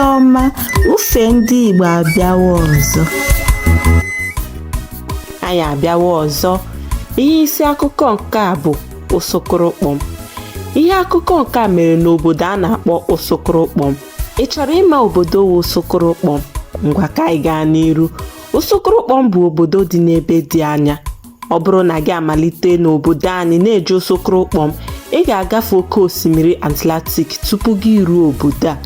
Ọma, ufe ndị Igbo abịawa ọzọ. Anyị abịawa ọzọ. Ihe isi akụkọ nke a bụ Ụsụkụrụkpọm. Ihe akụkọ nke a mere n'obodo a na-akpọ Ụsụkụrụkpọm. Ị chọrọ ịma obodo wụ Ụsụkụrụkpọm? Ngwa, ka anyị gaa n'iru. Ụsụkụrụkpọm bụ obodo dị n'ebe dị anya. Ọ bụrụ na gị amalite n'obodo anyị na-eje Ụsụkụrụkpọm, ị ga-agafe oke osimiri Atlantik tupu gị ruo obodo a.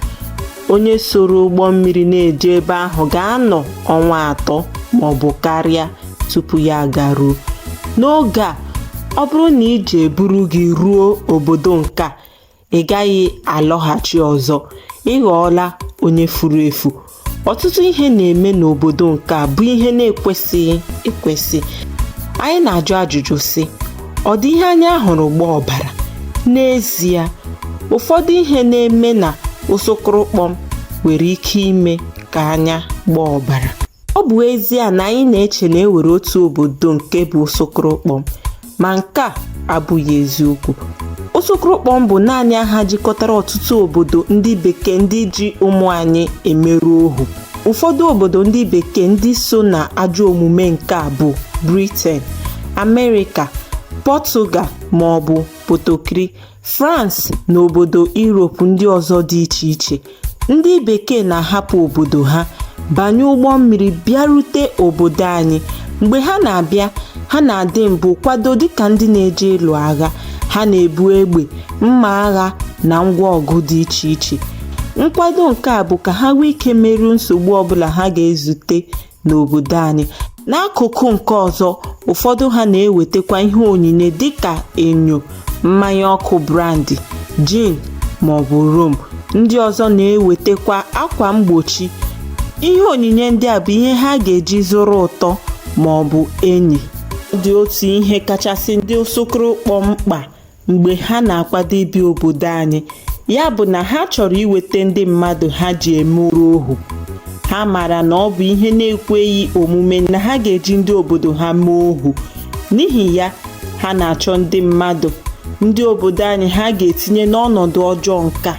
Onye soro ụgbọ mmiri na-eje ebe ahụ ga-anọ ọnwa 3 ma ọ bụ karịa tupu ya agaruo. N'oge a, ọ bụrụ na ije eburu gị ruo obodo nke a, ị gaghị alọghachi ọzọ. Ị ghọọla onye furu efu. Ọtụtụ ihe na-eme n'obodo nke a bụ ihe na-ekwesịghị ekwesị. Anyị na-ajụ ajụjụ sị, ọ dị ihe anya hụrụ gba ọbara? N'ezie, ụfọdụ ihe na-eme na Ụsụkụrụkpọm nwere ike ime ka anya gbaa ọbara. Ọ bụ ezie na anyị na-eche na e nwere otu obodo nke bụ Ụsụkụrụkpọm, ma nke a abụghị eziokwu. Ụsụkụrụkpọm bụ naanị aha jikọtara ọtụtụ obodo ndị bekee ndị ji ụmụ anyị emerụ ohu. Ụfọdụ obodo ndị bekee ndị so na ajọ omume nke a bụ Britain, Amerịka, Portugal ma ọ bụ Potokiri, France na obodo Europe ndị ọzọ dị iche iche. Ndị bekee na-ahapụ obodo ha, banye ụgbọ mmiri bịarute obodo anyị. Mgbe ha na-abịa, ha na-adị mbụ kwado dịka ndị na-eje ịlụ agha. Ha na-ebu egbe, mma agha na ngwa ọgụ dị iche iche. Nkwado nke a bụ ka ha nwee ike merie nsogbu ọbụla ha ga-ezute n'obodo anyị. N'akụkụ nke ọzọ, ụfọdụ ha na-ewetakwa ihe onyinye dịka enyo, mmanya ọkụ brandy, gin ma ọ bụ rum. Ndị ọzọ na-ewetakwa akwa mgbochi. Ihe onyinye ndị a bụ ihe ha ga-eji zụrụ ụtọ ma ọ bụ enyi. Ọ dị otu ihe kachasị ndị Ụsụkụrụkpọm mkpa mgbe ha na-akwado ịbịa obodo anyị, ya bụ na ha chọrọ iweta ndị mmadụ ha ji eme ohu. Ha maara na ọ bụ ihe na-ekweghị omume na ha ga-eji ndị obodo ha mee ohu. N'ihi ya, ha na-achọ ndị mmadụ, ndị obodo anyị ha ga-etinye n'ọnọdụ ọjọọ nke a.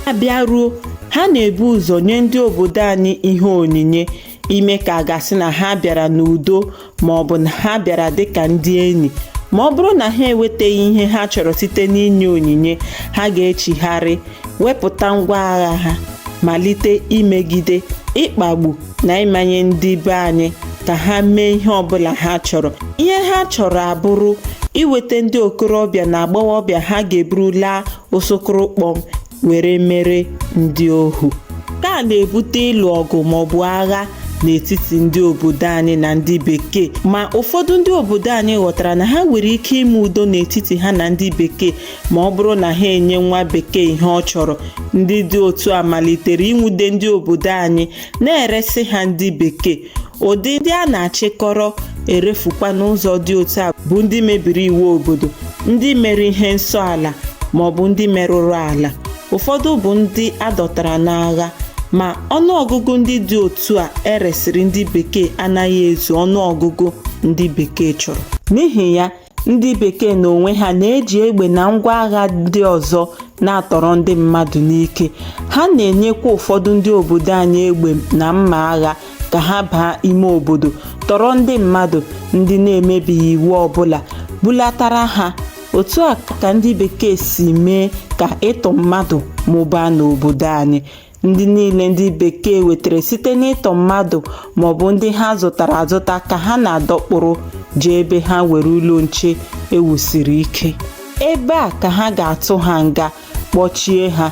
Ha bịaruo, ha na-ebu ụzọ nye ndị obodo anyị ihe onyinye ime ka a ga-asị na ha bịara n'udo ma ọ bụ na ha bịara dịka ndị enyi. Ma ọ bụrụ na ha enwetaghị ihe ha chọrọ site n'inye onyinye, ha ga-echigharị, wepụta ngwa agha ha, malite imegide, ịkpagbu na ịmanye ndị be anyị ka ha mee ihe ọbụla ha chọrọ. Ihe ha chọrọ abụrụ iweta ndị okorobịa na agbọghọbịa ha ga-eburu laa Ụsụkụrụkpọm were mere ndị ohu. Nke a na-ebute ịlụ ọgụ maọbụ agha n'etiti ndị obodo anyị na ndị bekee. Ma ụfọdụ ndị obodo anyị ghọtara na ha nwere ike ime udo n'etiti ha na ndị bekee ma ọ bụrụ na ha enye nwa bekee ihe ọ chọrọ. Ndị dị otu a malitere ịnwude ndị obodo anyị na-eresi ha ndị bekee. Ụdị ndị a na-achịkọrọ erefukwa n'ụzọ dị otu a bụ ndị mebiri iwu obodo, ndị mere ihe nsọ ala ma ọ bụ ndị merụrụ ala. Ụfọdụ bụ ndị a dọtara n'agha, ma ọnụọgụgụ ndị dị otu a eresịrị ndị bekee anaghị ezu ọnụọgụgụ ndị bekee chọrọ. N'ihi ya, ndị bekee n'onwe ha na-eji egbe na ngwa agha ndị ọzọ na-atọrọ ndị mmadụ n'ike. Ha na-enyekwa ụfọdụ ndị obodo anyị egbe na mma agha ka ha baa ime obodo tọrọ ndị mmadụ ndị na-emebighị iwu ọbụla bulatara ha. Otu a ka ndị bekee si mee ka ịtọ mmadụ mụbaa n'obodo anyị. Ndị niile ndị bekee wetara site n'ịtọ mmadụ maọbụ ndị ha zụtara azụta ka ha na-adọkpụrụ jee ebe ha nwere ụlọ nche ewusiri ike. Ebe a ka ha ga-atụ ha nga, kpọchie ha,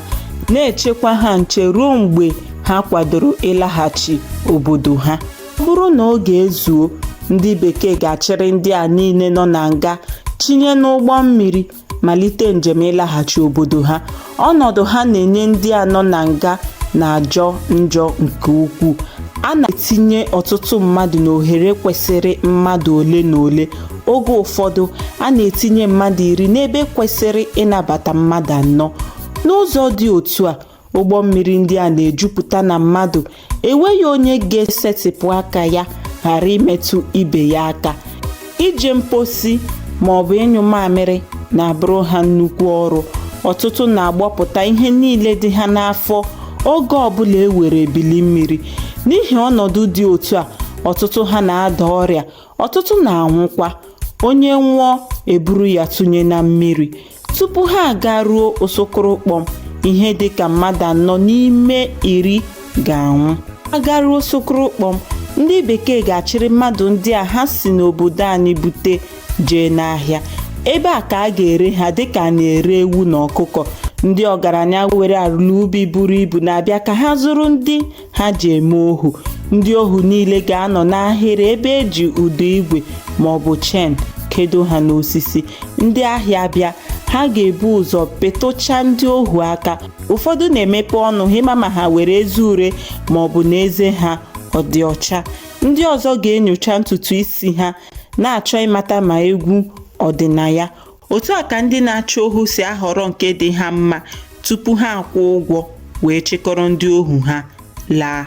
na-echekwa ha nche ruo mgbe ha kwadoro ịlaghachi obodo ha. Ọ bụrụ na oge ezuo, ndị bekee ga-achịrị ndị a niile nọ na nga chinye n'ụgbọ mmiri, malite njem ịlaghachi obodo ha. Ọnọdụ ha na-enye ndị a nọ na nga na-ajọ njọ nke ukwuu. A na-etinye ọtụtụ mmadụ n'ohere kwesịrị mmadụ ole na ole. Oge ụfọdụ, a na-etinye mmadụ 10 n'ebe kwesịrị ịnabata mmadụ 4. N'ụzọ dị otu a, ụgbọ mmiri ndị a na-ejupụta na mmadụ, enweghị onye ga-esetịpụ aka ya ghara imetụ ibe ya aka. Ije mposi ma ọ bụ ịnyụ mamịrị na-abụrụ ha nnukwu ọrụ. Ọtụtụ na-agbọpụta ihe niile dị ha n'afọ. oge ọbụla e nwere ebili mmiri. N'ihi ọnọdụ dị otu a, ọtụtụ ha na-ada ọrịa, ọtụtụ na-anwụkwa. Onye nwụọ, e buru ya tụnye na mmiri. Tupu ha agaruo Osokoro-kpọm, ihe dị ka mmadụ 4 n'ime 10 ga-anwụ. Ha garuo Osokoro-kpọm, ndị bekee ga-achịrị mmadụ ndị a ha si n'obodo anyị bute jee n'ahịa. Ebe a ka a ga-ere ha dịka a na-ere ewu na ọkụkọ. Ndị ọgaranya nwere ala ubi buru ibu na-abịa ka ha zụrụ ndị ha ji eme ohu. Ndị ohu niile ga-anọ n'ahịrị ebe e ji ụdọ igwe maọbụ chen kedo ha n'osisi. Ndị ahịa bịa, ha ga-ebu ụzọ petụchaa ndị ohu aka. Ụfọdụ na-emepe ọnụ ha ịma ma ha nwere eze ure maọbụ na eze ha ọ dị ọcha. Ndị ọzọ ga-enyocha ntutu isi ha na-achọ ịmata ma egwu ọ dị na ya. Otu a ka ndị na-achọ ohu si ahọrọ nke dị ha mma tupu ha akwụọ ụgwọ wee chịkọrọ ndị ohu ha laa.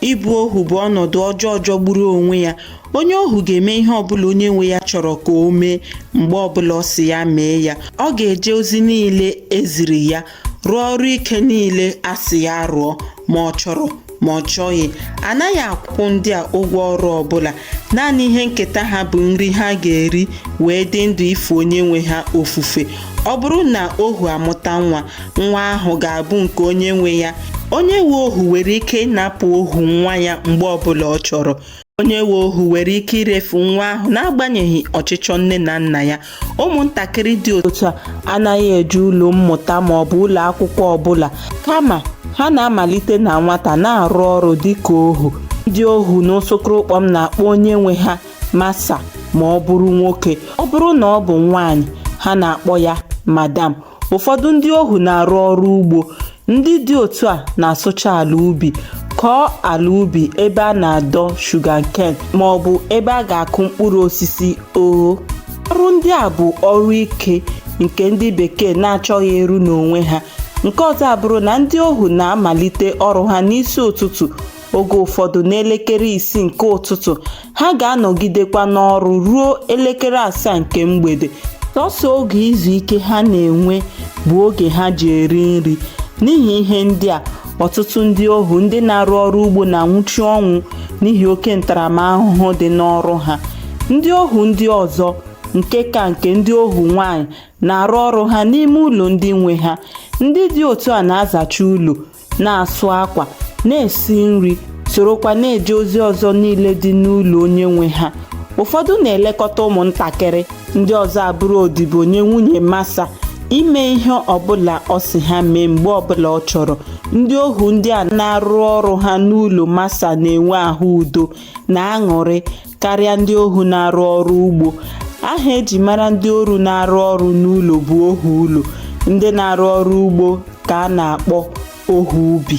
Ịbụ ohu bụ ọnọdụ ọjọọ jọgburu onwe ya. Onye ohu ga-eme ihe ọbụla onye nwe ya chọrọ ka o mee mgbe ọbụla ọ sị ya mee ya. Ọ ga-eje ozi niile e ziri ya, rụọ ọrụ ike niile a sị ya rụọ, ma ọ chọrọ ma ọ chọghị. Anaghị akwụ ndị a ụgwọ ọrụ ọbụla. Naanị ihe nketa ha bụ nri ha ga-eri wee dị ndụ ife onye nwe ha ofufe. Ọ bụrụ na ohu amụta nwa, nwa ahụ ga-abụ nke onye nwe ya. Onye nwe ohu nwere ike ịnapụ ohu nwa ya mgbe ọbụla ọ chọrọ. Onye nwe ohu nwere ike irefu nwa ahụ n'agbanyeghị ọchịchọ nne na nna ya. Ụmụntakịrị dị otu a anaghị eje ụlọ mmụta maọbụ ụlọ akwụkwọ ọbụla, kama ha na-amalite na nwata na-arụ ọrụ dịka ohu. Ndị ohu n'Osokoro-kpọm na-akpọ onye nwe ha masa ma ọ bụrụ nwoke. Ọ bụrụ na ọ bụ nwaanyị, ha na-akpọ ya madam. Ụfọdụ ndị ohu na-arụ ọrụ ugbo. Ndị dị otu a na-asụcha ala ubi, kọọ ala ubi ebe a na-adọ sugarcane maọbụ ebe a ga-akụ mkpụrụ osisi ogho. Ọrụ ndị a bụ ọrụ ike nke ndị bekee na-achọghị ịrụ n'onwe ha. Nke ọzọ abụrụ na ndị ohu na-amalite ọrụ ha n'isi ụtụtụ, oge ụfọdụ n'elekere 6 nke ụtụtụ. Ha ga-anọgidekwa n'ọrụ ruo elekere 7 nke mgbede. Sọọsọ oge izu ike ha na-enwe bụ oge ha ji eri nri. N'ihi ihe ndị a, ọtụtụ ndị ohu ndị na-arụ ọrụ ugbo na-anwụchu ọnwụ n'ihi oke ntaramahụhụ dị n'ọrụ ha. Ndị ohu ndị ọzọ, nke ka nke ndị ohu nwaanyị, na-arụ ọrụ ha n'ime ụlọ ndị nwe ha. Ndị dị otu a na-azacha ụlọ, na-asụ akwa, na-esi nri, sorokwa na-eje ozi ọzọ niile dị n'ụlọ onye nwe ha. Ụfọdụ na-elekọta ụmụntakịrị, ndị ọzọ abụrụ odibo nye nwunye masa ime ihe ọbụla ọ sị ha mee mgbe ọbụla ọ chọrọ. Ndị ohu ndị a na-arụ ọrụ ha n'ụlọ masa na-enwe ahụ udo na aṅụrị karịa ndị ohu na-arụ ọrụ ugbo. Aha e ji mara ndị ọrụ na-arụ ọrụ n'ụlọ bụ ohu ụlọ. Ndị na-arụ ọrụ ugbo ka a na-akpọ ohu ubi.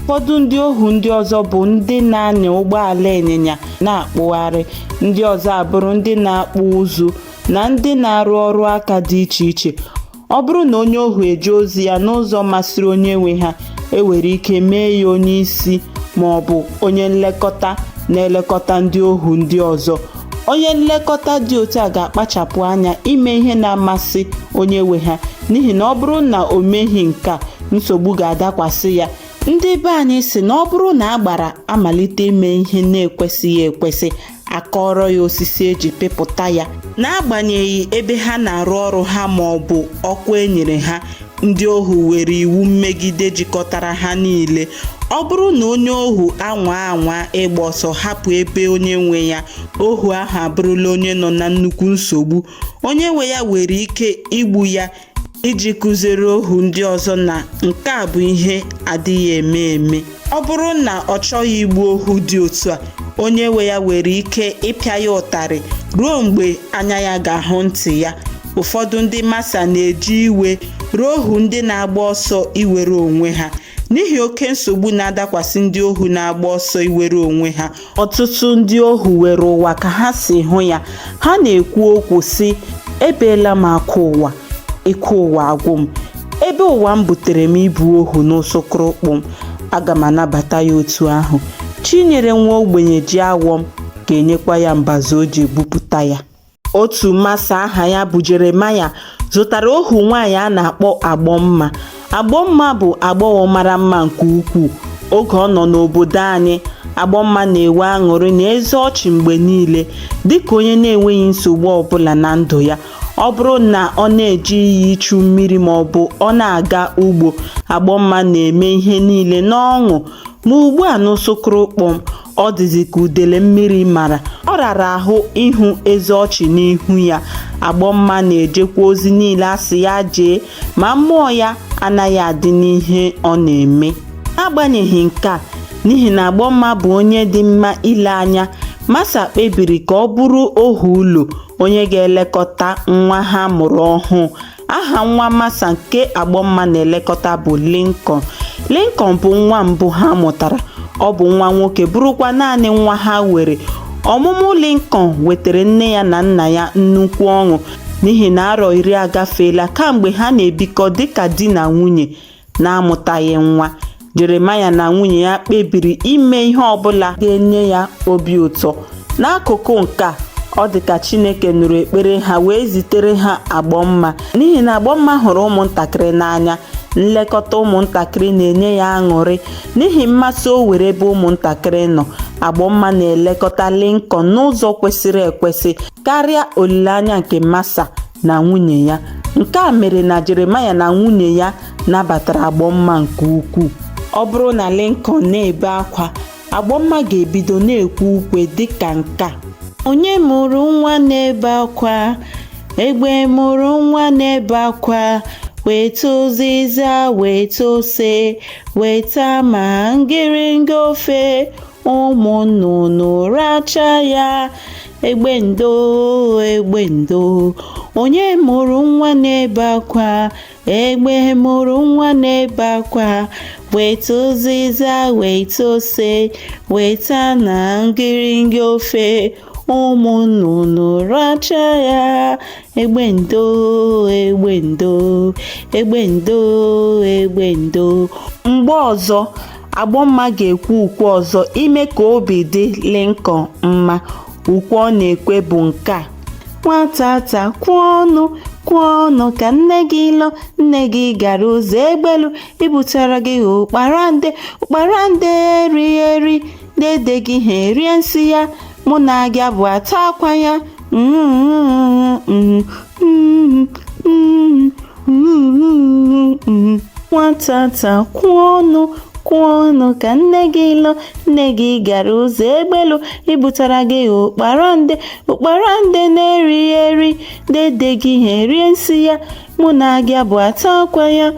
Ụfọdụ ndị ohu ndị ọzọ bụ ndị na-anya ụgbọala ịnyịnya na-akpụgharị, ndị ọzọ abụrụ ndị na-akpụ ụzụ na ndị na-arụ ọrụ aka dị iche iche. Ọ bụrụ na onye ohu eje ozi ya n'ụzọ masịrị onye nwe ha, e nwere ike mee ya onye isi ma ọ bụ onye nlekọta na-elekọta ndị ohu ndị ọzọ. Onye nlekọta dị otu a ga-akpachapụ anya ime ihe na-amasị onye nwe ha, n'ihi na ọ bụrụ na o meghị nke a, nsogbu ga-adakwasị ya. Ndị be anyị sị na ọ bụrụ na agbara amalite ime ihe na-ekwesịghị ekwesị, akọrọ ya osisi eji pịpụta ya. N'agbanyeghị ebe ha na-arụ ọrụ ha ma ọ bụ ọkwa e nyere ha, ndị ohu nwere iwu mmegide jikọtara ha niile. Ọ bụrụ na onye ohu anwaa anwa ịgba ọsọ hapụ ebe onye nwe ya, ohu ahụ abụrụla onye nọ na nnukwu nsogbu. Onye nwe ya nwere ike igbu ya iji kụziere ohu ndị ọzọ na nke a bụ ihe adịghị eme eme. Ọ bụrụ na ọ chọghị igbu ohu dị otu a, onye nwe ya nwere ike ịpịa ya ụtarị ruo mgbe anya ya ga-ahụ ntị ya. Ụfọdụ ndị masa na-eji iwe ruo ohu ndị na-agba ọsọ iwere onwe ha. N'ihi oke nsogbu na-adakwasị ndị ohu na-agba ọsọ iwere onwe ha, ọtụtụ ndị ohu were ụwa ka ha si hụ ya. Ha na-ekwu okwu sị, ebeela m akwa ụwa, ike ụwa agwụ m. Ebe ụwa m butere m ịbụ ohu n'Osokoro-kpọm, aga m anabata ya otu ahụ. Chi nyere nwa ogbenye ji awọ m ga-enyekwa ya mbazụ o ji egwupụta ya. Otu masa aha ya bụ Jeremaya zụtara ohu nwaanyị a na-akpọ Agbọmma. Agbọmma bụ agbọghọ mara mma nke ukwuu. Oge ọ nọ n'obodo anyị, Agbọmma na-enwe aṅụrị na eze ọchị mgbe niile dịka onye na-enweghị nsogbu ọbụla na ndụ ya. Ọ bụrụ na ọ na-eje iyi ichu mmiri maọbụ ọ na-aga ugbo, Agbọmma na-eme ihe niile n'ọṅụ. Ma ugbu a n'Ụsụkụrụkpọm, ọ dịzị ka udele mmiri mara. Ọ rara ahụ ịhụ eze ọchị n'ihu ya. Agbọmma na-ejekwa ozi niile a sị ya jee, ma mmụọ ya anaghị adị n'ihe ọ na-eme. N'agbanyeghị nke a, n'ihi na Agbọmma bụ onye dị mma ile anya, Masa kpebiri ka ọ bụrụ ohu ụlọ onye ga-elekọta nwa ha mụrụ ọhụụ. Aha nwa Masa nke Agbọmma na-elekọta bụ Lincoln. Lincoln bụ nwa mbụ ha mụtara. Ọ bụ nwa nwoke bụrụkwa naanị nwa ha nwere. Ọmụmụ Lincoln wetara nne ya na nna ya nnukwu ọṅụ n'ihi na arọ 10 agafeela kamgbe ha na-ebikọ dịka di na nwunye na-amụtaghị nwa. Jeremaya na nwunye ya kpebiri ime ihe ọbụla ga-enye ya obi ụtọ. N'akụkụ nke a, ọ dị ka Chineke nụrụ ekpere ha wee zitere ha Agbọmma n'ihi na Agbọmma hụrụ ụmụntakịrị n'anya. Nlekọta ụmụntakịrị na-enye ya aṅụrị n'ihi mmasị o nwere ebe ụmụntakịrị nọ. Agbọmma na-elekọta Lincoln n'ụzọ kwesịrị ekwesị karịa olileanya nke Masa na nwunye ya. Nke a mere na Jeremaya na nwunye ya nabatara Agbọmma nke ukwuu. Ọ bụrụ na Lincoln na-ebe akwa, Agbọmma ga-ebido na-ekwe ukwe dịka nke a: Onye mụrụ nwa na-ebe akwa? Egbe mụrụ nwa na-ebe akwa. Weta ụzịza, weta ose, weta ma ngịrịngị ofe. Ụmụ nnụnụ racha ya. Egbe ndo, egbe ndo. Onye mụrụ nwa na-ebe akwa? Egbe mụrụ nwa na-ebe akwa. Weta ụzịza, weta ose, weta na ngịrịngị ofe. Ụmụ nnụnụ racha ya. Egbe ndo, egbe ndo, egbe ndo, egbe ndo. Mgbe ọzọ, Agbọmma ga-ekwe ukwe ọzọ ime ka obi dị Lincoln mma. Ukwe ọ na-ekwe bụ nke a: Nwata ta kwụọ ọnụ, kwụọ ọnụ ka nne gị lọ. Nne gị gara ụzọ egbelu ibutere gị ụkpara nde, ụkpara nde eri eri. Dede gị ha erie nsị ya, mụ na gị abụ ata akwa ya. Nwata ta kwụọ ọnụ, kwụọ ọnụ ka nne gị lọ. Nne gị gara ụzọ egbelu ibutere gị ụkpara nde, ụkpara nde na-eri eri. Dede gị ha erie nsị ya, mụ na gị abụ ata akwa ya.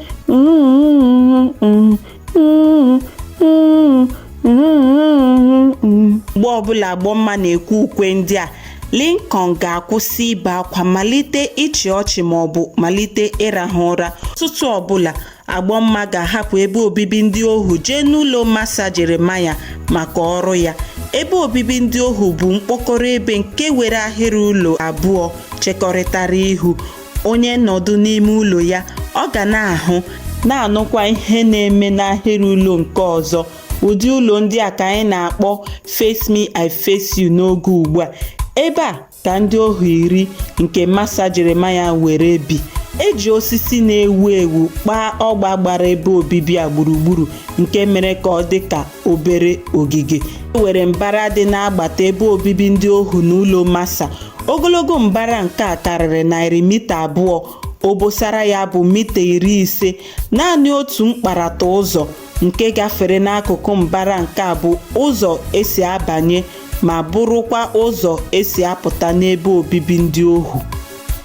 Mgbe ọbụla Agbọmma na-ekwe ukwe ndị a, Lincoln ga-akwụsị ibe akwa, malite ịchị ọchị maọbụ malite ịrahụ ụra. Ụtụtụ ọbụla, Agbọmma ga-ahapụ ebe obibi ndị ohu jee n'ụlọ Masa Jeremaya maka ọrụ ya. Ebe obibi ndị ohu bụ mkpọkọrọ ebe nke nwere ahịrị ụlọ abụọ chekọrịtara ihu. Onye nọdụ n'ime ụlọ ya, ọ ga na-ahụ na-anụkwa ihe na-eme n'ahịrị ụlọ nke ọzọ. Ụdị ụlọ ndị a ka anyị na-akpọ face me I face you n'oge ugbu a. Ebe a ka ndị ohu 10 nke Masa Jeremaya were bi. E ji osisi na-ewu ewu kpaa ọgba gbara ebe obibi a gburugburu nke mere ka ọ dị ka obere ogige. E nwere mbara dị n'agbata ebe obibi ndị ohu na ụlọ Masa. Ogologo mbara nke a karịrị narị mita 2, obosara ya bụ mita 50. Naanị otu mkparata ụzọ nke gafere n'akụkụ mbara nke a bụ ụzọ esi abanye ma bụrụkwa ụzọ esi apụta n'ebe obibi ndị ohu.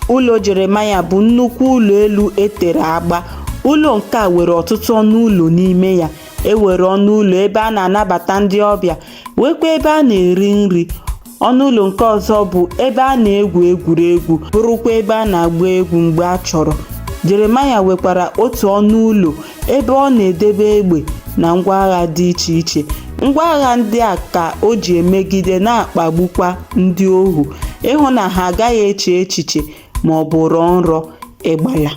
Ụlọ Jeremaya bụ nnukwu ụlọ elu e tere agba. Ụlọ nke a nwere ọtụtụ ọnụ ụlọ n'ime ya. E nwere ọnụ ụlọ ebe a na-anabata ndị ọbịa, nwekwa ebe a na-eri nri. Ọnụ ụlọ nke ọzọ bụ ebe a na-egwu egwuregwu, bụrụkwa ebe a na-agba egwu mgbe a chọrọ. Jeremaya nwekwara otu ọnụ ụlọ ebe ọ na-edebe egbe na ngwa agha dị iche iche. Ngwa agha ndị a ka o ji emegide na-akpagbukwa ndị ohu, ịhụ na ha agaghị eche echiche ma ọ bụ rọọ nrọ ịgbala.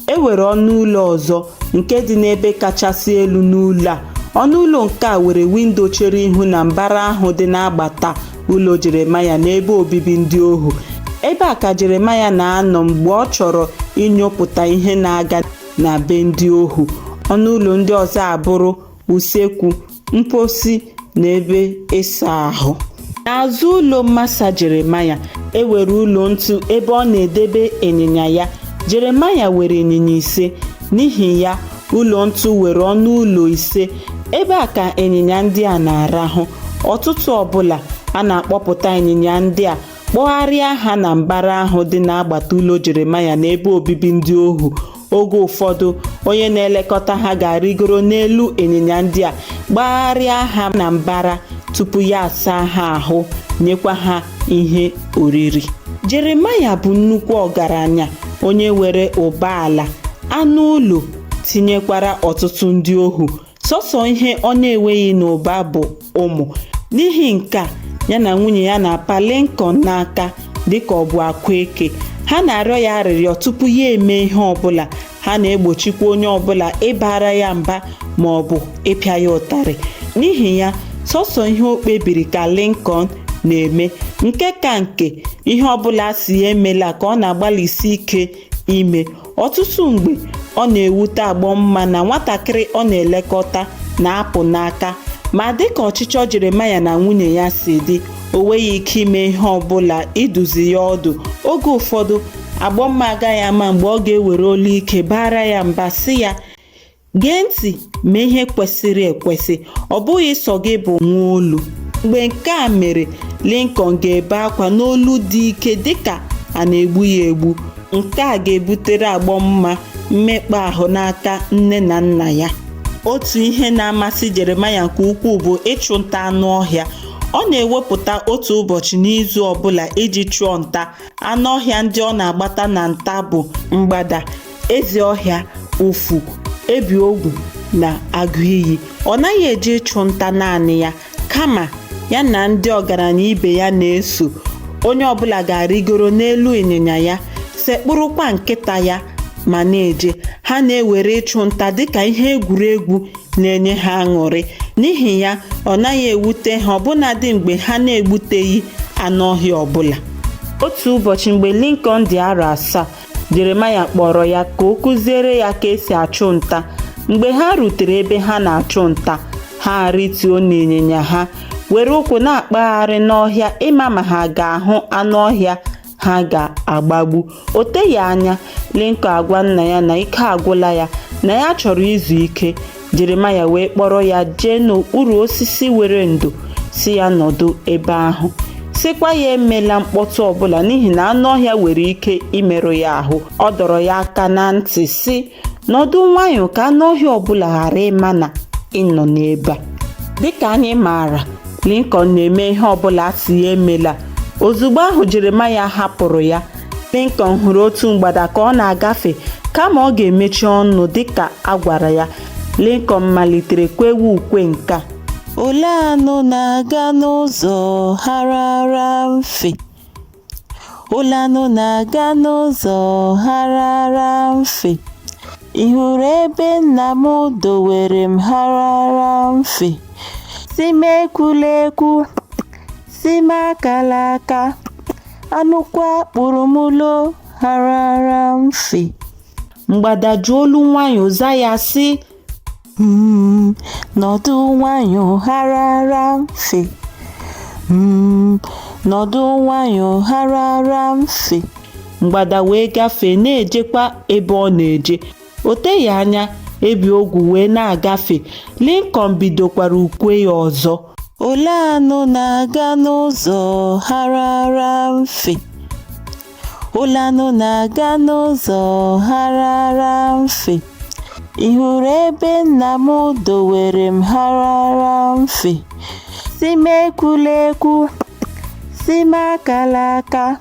E nwere ọnụ ụlọ ọzọ nke dị n'ebe kachasị elu n'ụlọ a. Ọnụ ụlọ nke a nwere windo chere ihu na mbara ahụ dị n'agbata ụlọ Jeremaya na ebe obibi ndị ohu. Ebe a ka Jeremaya na-anọ mgbe ọ chọrọ inyopụta ihe na-aga na be ndị ohu. Ọnụ ụlọ ndị ọzọ abụrụ usekwu, mposi na ebe ịsa ahụ. N'azụ ụlọ Masa Jeremaya, e nwere ụlọ ntu ebe ọ na-edebe ịnyịnya ya. Jeremaya nwere ịnyịnya 5, n'ihi ya ụlọ ntu nwere ọnụ ụlọ 5. Ebe a ka ịnyịnya ndị a na-arahụ. Ụtụtụ ọbụla, a na-akpọpụta ịnyịnya ndị a kpọgharịa ha na mbara ahụ dị n'agbata ụlọ Jeremaya na ebe obibi ndị ohu. Oge ụfọdụ, onye na-elekọta ha ga-arịgoro n'elu ịnyịnya ndị a gbagharịa ha na mbara tupu ya asaa ha ahụ, nyekwa ha ihe oriri. Jeremaya bụ nnukwu ọgaranya onye nwere ụba ala, anụ ụlọ, tinyekwara ọtụtụ ndị ohu. Sọsọ ihe ọ na-enweghị n'ụba bụ ụmụ. N'ihi nke a, ya na nwunye ya na-apa Lincoln n'aka dịka ọ bụ akwa eke. Ha na-arịọ ya arịrịọ tupu ya eme ihe ọbụla. Ha na-egbochikwa onye ọbụla ịbara ya mba ma ọ bụ ịpịa ya ụtarị. N'ihi ya, sọsọ ihe o kpebiri ka Lincoln na-eme. Nke ka nke, ihe ọbụla a sị ya emela ka ọ na-agbalịsi ike ime. Ọtụtụ mgbe, ọ na-ewute Agbọmma na nwatakịrị ọ na-elekọta na-apụ n'aka, ma dịka ọchịchọ Jeremaya na nwunye ya si dị, o nweghị ike ime ihe ọbụla iduzi ya ọdụ. Oge ụfọdụ, Agbọmma agaghị ama mgbe ọ ga-ewere olu ike baara ya mba sị ya, gee ntị, mee ihe kwesịrị ekwesị, ọ bụghị sọ gị bụ nwa olu. Mgbe nke a mere, Lincoln ga-ebe akwa n'olu dị ike dịka a na-egbu ya egbu. Nke a ga-ebutere Agbọmma mmekpa ahụ n'aka nne na nna ya. Otu ihe na-amasị Jeremaya nke ukwuu bụ ịchụ nta anụ ọhịa. Ọ na-ewepụta otu ụbọchị n'izu ọbụla iji chụọ nta. Anụ ọhịa ndị ọ na-agbata na nta bụ mgbada, ezi ọhịa, ufu, ebiogwu na agụiyi. Ọ naghị eje ịchụ nta naanị ya, kama ya na ndị ọgaranya ibe ya na-eso. Onye ọbụla ga-arịgoro n'elu ịnyịnya ya, sekpụrụkwa nkịta ya ma na-eje. Ha na-ewere ịchụ nta dịka ihe egwuregwu na-enye ha aṅụrị. N'ihi ya, ọ naghị ewute ha ọbụnadị mgbe ha na-egbuteghị anụ ọhịa ọbụla. Otu ụbọchị mgbe Lincoln dị arọ 7, Jeremaya kpọrọ ya ka ọ kụziere ya ka esi achụ nta. Mgbe ha rutere ebe ha na-achụ nta, ha arịtuo n'ịnyịnya ha, were ụkwụ na-akpagharị n'ọhịa ịma ma ha ga-ahụ anụ ọhịa ha ga-agbagbu. O teghị anya, Lincoln agwa nna ya na ike agwụla ya, na ya chọrọ izu ike. Jeremaya wee kpọrọ ya jee n'okpuru osisi nwere ndo, si ya nọdụ ebe ahụ, sịkwa ya emela mkpọtụ ọbụla n'ihi na anụ ọhịa nwere ike imerụ ya ahụ. Ọ dọrọ ya aka na ntị sị, nọdụ nwayọọ ka anụ ọhịa ọbụla ghara ịma na ị nọ n'ebe a. Dịka anyị maara, Lincoln na-eme ihe ọbụla a sị ya emela. Ozugbo ahụ Jeremaya hapụrụ ya, Lincoln hụrụ otu mgbada ka ọ na-agafe. Kama ọ ga-emechi ọnụ dịka a gwara ya, Lincoln malitere kwewe ukwe nke a. Olee anụ na-aga n'ụzọ gharara mfe? Olee anụ na-aga n'ụzọ gharara mfe? Ị hụrụ ebe nna m dowere m gharara mfe? Si m ekwula ekwu, si m akala aka, anụkwa kpụrụ m lo gharara mfe. Mgbada ji olu nwayọọ zaa ya sị, nọdụ nwayọọ gharara mfe, nọdụ nwayọọ gharara mfe. Mgbada wee gafee na-ejekwa ebe ọ na-eje. O teghị anya, ebiogwu wee na-agafe. Lincoln bidokwara ukwe ya ọzọ. Olee anụ na-aga n'ụzọ gharara mfe? Olee anụ na-aga n'ụzọ gharara mfe? Ị hụrụ ebe nna m dowere m gharara mfe? Si m ekwula ekwu, si m akala aka,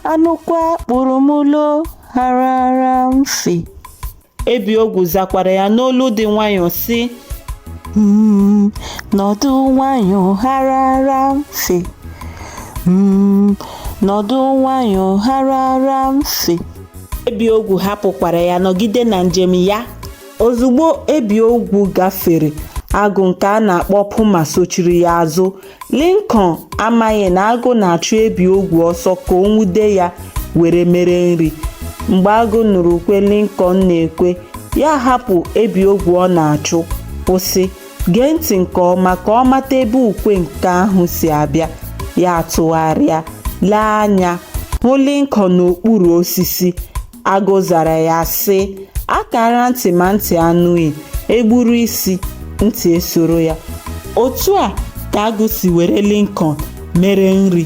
anụkwa kpụrụ m lo gharara mfe. Ebiogwu zakwara ya n'olu dị nwayọọ sị, nọdụ nwayọọ gharara mfe, nọdụ nwayọọ gharara mfe. Ebiogwu hapụkwara ya nọgide na njem ya. Ozugbo Ebiogwu gafere, agụ nke a na-akpọ Puma sochiri ya azụ. Lincoln amaghị na agụ na-achụ Ebiogwu ọsọ ka o nwude ya were mere nri. Mgbe agụ nụrụ ukwe Lincoln na-ekwe, ya ahapụ ebiogwu ọ na-achụ, kwụsị, gee ntị nke ọma ka ọ mata ebe ukwe nke ahụ si abịa. Ya atụgharịa, lee anya, hụ Lincoln n'okpuru osisi. Agụ zara ya sị, a kaara ntị ma ntị anụghị, e gburu isi, ntị esoro ya. Otu a ka agụ si were Lincoln mere nri.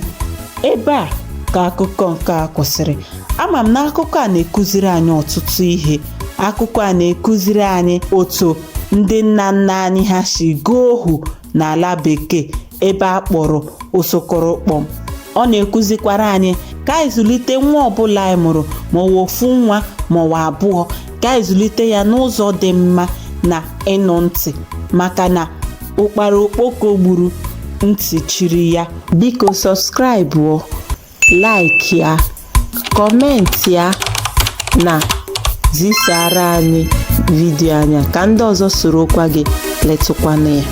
Ebe a ka akụkọ nke a kwụsịrị. Ama m na akụkọ a na-ekuziri anyị ọtụtụ ihe. Akụkọ a na-ekuziri anyị otu ndị nna nna anyị ha si gaa ohu n'ala bekee ebe a kpọrọ Osokorokpọm. Ọ na-ekuzikwara anyị ka anyị zụlite nwa ọbụla anyị mụrụ, ma ọ wụ ofu nwa ma ọ wụ abụọ, ka anyị zụlite ya n'ụzọ dị mma na ịnụ ntị, maka na ụkpara okpoko gburu ntị chiri ya. Biko subscribe, like ya, comment ya na zisara anyị vidiyo anyị ka ndị ọzọ sorokwa gị letụkwanụ ya.